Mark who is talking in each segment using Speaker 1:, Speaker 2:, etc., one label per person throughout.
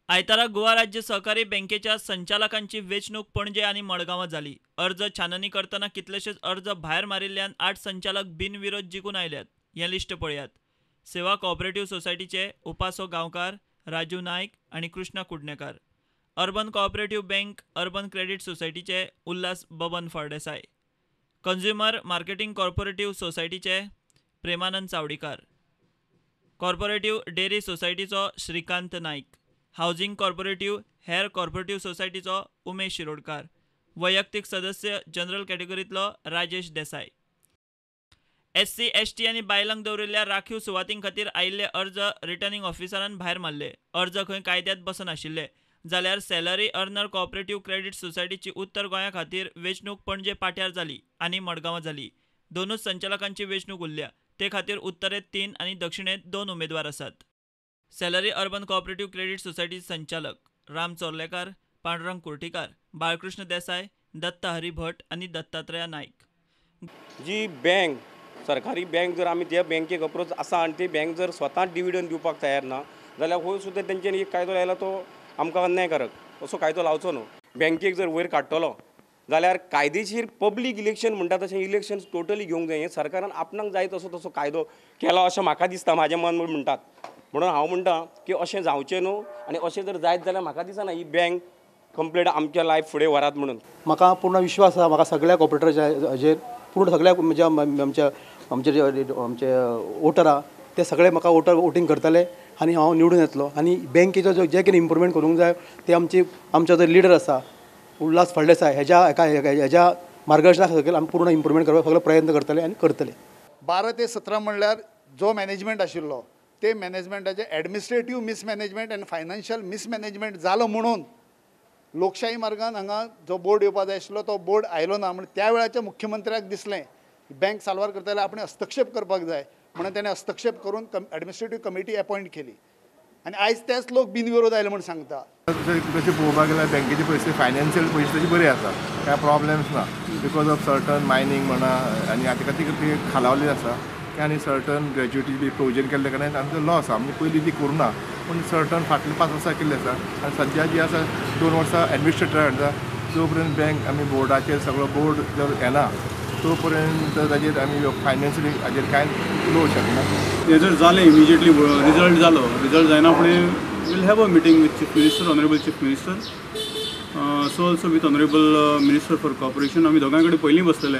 Speaker 1: आयतारा गोवा राज्य सहकारी बँकेच्या संचालकांची वेंचणूक पणजे आनी मडगांवां जाली. अर्ज छाननी करतना कितलेशेच अर्ज भायर मारिल्ल्यान 8 संचालक बिनविरोध जिखून आयल्यात. हें लिस्ट पळयात. सेवा कॉपरेटिव्ह सोसायटीचे उपासो गांवकार, राजू नायक आनी Krishna Kudnekar. Urban cooperative bank urban credit सोसायटीचे Ulhas Baban Phaldesai. Consumer marketing corporative सोसायटीचे प्रेमानंद चावडीकार. कॉर्पोरेटिव्ह डेअरी सोसायटीचो श्रीकांत नायक. हावजिंग कॉर्पोरेटिव्ह हेर कॉर्पोरेटिव्ह सोसायटीचो उमेश शिरोडकार. वैयक्तीक सदस्य जनरल कॅटेगरींतलो राजेश देसाय. एससी, एसटी आनी बायलांक दवरिल्ल्या राखीव सुवातीं खातीर आयिल्ले अर्ज रिटर्निंग ऑफिसरान भायर मारले. अर्ज खंय कायद्यांत बसनाशिल्ले. जाल्यार सॅलरी अर्नर कॉपरेटिव्ह क्रेडीट सोसायटीची उत्तर गोंया खातीर वेंचणूक पणजे पाट्यार जाली आनी मडगांवां जाली. दोनूच संचालकांची वेंचणूक उरल्या. ते खातीर उत्तरेंत 3 आनी दक्षिणेंत 2 उमेदवार आसात. सॅलरी अर्बन कॉपरेटिव्ह क्रेडीट सोसायटीचे संचालक राम चोर्लेकार, पांडुरंग कुर्टीकार, बाळकृष्ण देसाय, दत्ता हरी भट आनी दत्तात्रया नायक.
Speaker 2: जी बँक सरकारी बँक जर आमी त्या बँकेक अप्रोच आसा आनी ती बँक जर स्वता डिविडंड दिवपाक तयार ना जाल्यार हो सुद्दां तेंच्यांनी एक कायदो लायला तो आमकां अन्यायकारक असो कायदो लावचो न्हू. बँकेक जर वयर काडटलो जाल्यार कायदेशीर पब्लीक इलेक्शन म्हणटा तशें इलेक्शन टोटली घेवंक जाय. हें सरकारान आपणाक जाय तसो तसो कायदो केला अशें म्हाका दिसता, म्हाजें मन म्हणटात. म्हणून हांव म्हणटा की अशें जावचें न्हू आनी अशें जर जायत जाल्यार म्हाका दिसना ही बँक कंप्लीट आमच्या लायफ फुडें व्हरात म्हणून.
Speaker 3: म्हाका पूर्ण विश्वास आसा, म्हाका सगळ्या कॉपरेटराच्या हाजेर पूर्ण सगळ्या म्हणजे आमच्या आमचे आमचे वोटर आहा ते सगळे म्हाका वोटींग करतले आनी हांव निवडून येतलो. आनी बँकेचो जो जें कितें इम्प्रुवमेंट करूंक जाय ते आमची आमचो जो लिडर आसा उल्हास फळदेसाय हेज्या हेका हेज्या मार्गदर्शना सकयल आमी पूर्ण इम्प्रुवमेंट करपाक सगळे प्रयत्न करतले आनी करतले.
Speaker 4: 12 ते 17 म्हणल्यार जो मॅनेजमेंट आशिल्लो ते मॅनेजमेंटाचे एडमिनिस्ट्रेटीव मिसमॅनेजमेंट आनी फायनान्शियल मिसमॅनेजमेंट जालो म्हणून लोकशाही मार्गान हांगा जो बोर्ड येवपा जाय आशिल्लो तो बोर्ड आयलो ना. म्हण त्या वेळाच्या मुख्यमंत्र्याक दिसलें बँक साल्वार करता जाल्यार आपणें हस्तक्षेप करपाक जाय म्हणून तेणें हस्तक्षेप करून एडमिनिस्ट्रेटीव कमिटी अपॉयंट केली आनी आयज तेच लोक बिनविरोध आयले म्हूण सांगता.
Speaker 5: तशें पळोवपाक गेल्यार बँकेचे पयशे फायनान्शियल पयशे तशी बरी आसा, कांय प्रॉब्लेम्स ना because of certain mining म्हणा आनी हाचे खातीर ती खालावली आसा आनी सर्टन ग्रॅज्युटी बी प्रोविजन केल्ल्या कारणान आमचो लॉस आसा. आमी पयलीं ती करूं ना पूण सर्टन फाटलीं 5 वर्सां केल्ली आसा आनी सद्या जी आसा 2 वर्सां एडमिनिस्ट्रेटर आसा. जो पर्यंत बँक आमी बोर्डाचेर सगळो बोर्ड जर येना तो पर्यंत ताजेर आमी फायनान्शियली हाजेर कांय उलोवंक शकना.
Speaker 6: हें जर जालें इमिजिएटली रिजल्ट जालो, रिजल्ट जायना फुडें we'll have a meeting with chief minister, honourable chief minister, so also with honourable minister for corporation. आमी दोगां कडेन पयलीं बसलेले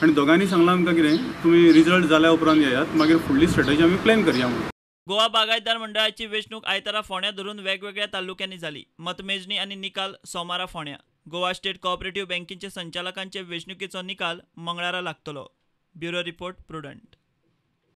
Speaker 6: आनी दोगांनी सांगलां आमकां कितें तुमी रिजल्ट जाल्या उपरांत येयात, मागीर फुडली स्ट्रेटजी आमी प्लॅन करया म्हणून.
Speaker 1: गोवा बागायतदार मंडळाची वेंचणूक आयतारा फोंड्या धरून वेगवेगळ्या तालुक्यांनी जाली. मतमेजणी आनी निकाल सोमारा फोंड्या. गोवा स्टेट कॉपरेटिव्ह बँकेचे संचालकांचे वेंचणुकेचो निकाल मंगळारा लागतलो. Bureau report, Prudent.